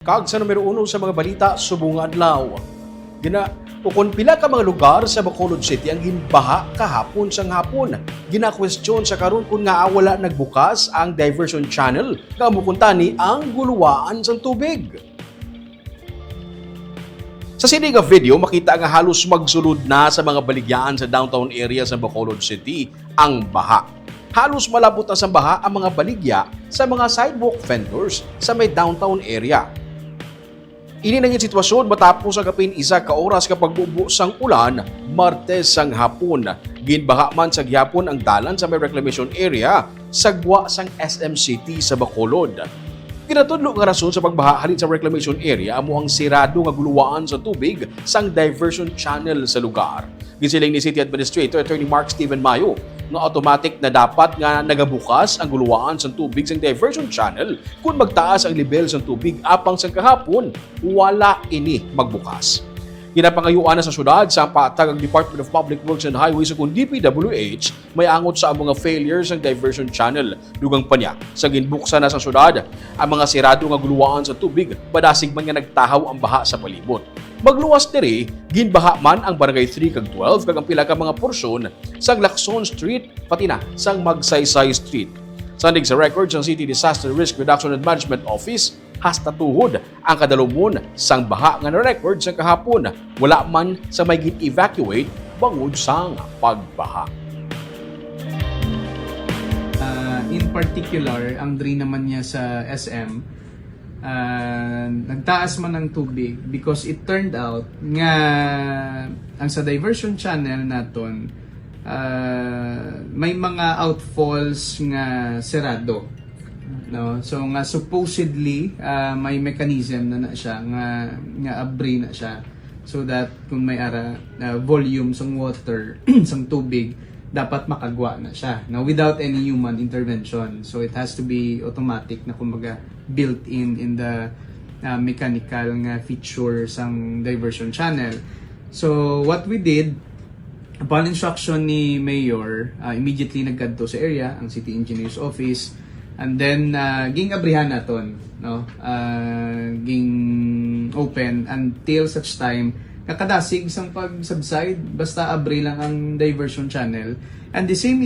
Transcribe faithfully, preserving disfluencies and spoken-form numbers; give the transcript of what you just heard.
Kag sa numero uno sa mga balita subong nga adlaw, gina ukon pila ka mga lugar sa Bacolod City ang ginbaha kahapon sang hapon. Ginakwestiyon sa karon kung ngaa wala nagbukas ang diversion channel nga amo kuntani ang guluwaan sang tubig. Sa sini nga video, makita nga halos magsulod na sa mga baligyaan sa downtown area sa Bacolod City ang baha. Halos malabot na sa baha ang mga baligya sa mga sidewalk vendors sa may downtown area. Ini nangin sitwasyon matapos ang kapin isa ka oras ka pagbubo sang ulan, Martes sang hapon. Ginbaha man sa gihapon ang dalan sa may reclamation area sa gwa sang S M City sa Bacolod. Ginatudlo nga rason sa pagbaha halin sa reclamation area amo ang sirado nga guluwaan sa tubig sang diversion channel sa lugar. Gisiling ni City Administrator Attorney Mark Steven Mayo nga automatic na dapat nga nagabukas ang guluwaan sang tubig sang diversion channel kon magtaas ang lebel sang tubig apang sang kahapon wala ini magbukas. Ginapangayuan na sa syudad sa patag ang Department of Public Works and Highways ukon D P W H may angot sa amo nga failure sang diversion channel. Dugang pa niya, sa ginbuksan na sa syudad ang mga sirado nga guluwaan sa tubig, padasig man nga nagtahaw ang baha sa palibot. Magluwas diri, ginbaha man ang Barangay three kag twelve kag ang pila ka mga porsyon sang Lacson Street pati na sang Magsaysay Street. Sandig sa record sang City Disaster Risk Reduction and Management Office, hasta tuhod ang kadalumon sang baha nga na-record sa kahapon, wala man sa may gin-evacuate bangod sang pagbaha. Ah, in particular, ang drain naman niya sa S M, ah, nagtaas man ang tubig because it turned out nga ang sa diversion channel naton, ah, may mga outfalls nga serado, no? So nga supposedly, ah, may mechanism na na siya nga, nga abri na siya so that kung may ara, ah, volume sang water, sang tubig, dapat makagwa na siya, no, without any human intervention. So it has to be automatic na, kumbaga, built in in the, ah, mechanical nga feature sang diversion channel. So what we did, upon instruction ni Mayor, ah, immediately nagkadto sa area ang City Engineer's Office, and then, ah, ging-abrihan naton, no? Ah, ging-open until such time nga kadasig sang pag-subside, basta abri lang ang diversion channel. And the same